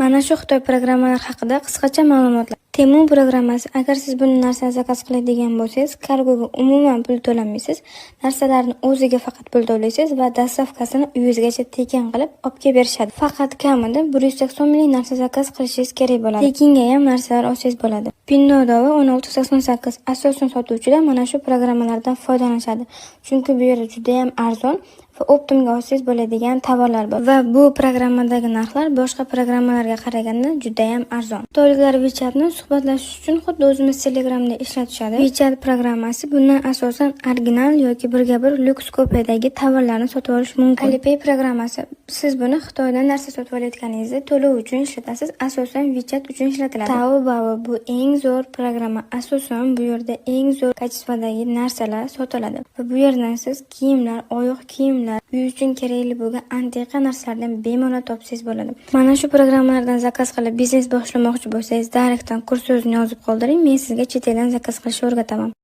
Mana shu Xitoy programmalari haqida qisqacha ma'lumotlar. Temu programmasi: agar siz buni narsani zakaz qiladigan bo'lsangiz, kargoga umuman pul to'lamaysiz. Narsalarni o'ziga faqat pul to'laysiz va доставка sini uyingizgacha tekin qilib olib kelib berishadi. Faqat kamida 180 minglik narsa zakaz qilishingiz kerak bo'ladi. Tekinga ham narsalar olsangiz bo'ladi. Pinduoduo va 1688: asosan sotuvchilar mana shu programmalardan foydalanishadi. Chunki bu yerda judayam arzon va оптом ga olsangiz bo'ladigan tovarlar bor va bu programmadagi narxlar boshqa programmalarga qaraganda judayam arzon. Xitoyliklar WeChatni suhbatlashish uchun xuddi o'zimiz Telegramda ishlatishadi. WeChat programmasi: bundan asosan original yoki birga bir lyuks kopiyadagi tovarlarni sotib olish mumkin. Alipay programmasi: siz buni Xitoydan narsa sotib olayotganingizda to'lov uchun ishlatasiz, asosan WeChat uchun ishlatiladi. Taobao: bu eng zo'r programma. Asosan bu yerda eng zo'r качество dagi narsalar sotiladi va bu yerdan siz kiyimlar, oyoq kiyimlar, uy uchun kerakli bo'lgan antiqa narsalardan bemalol topsangiz bo'ladi. Mana shu programmalardan zakaz qilib biznes boshlamoqchi bo'lsangiz, direktdan kurs so'zini yozib qoldiring, men sizga chet eldan zakaz qilishni o'rgataman.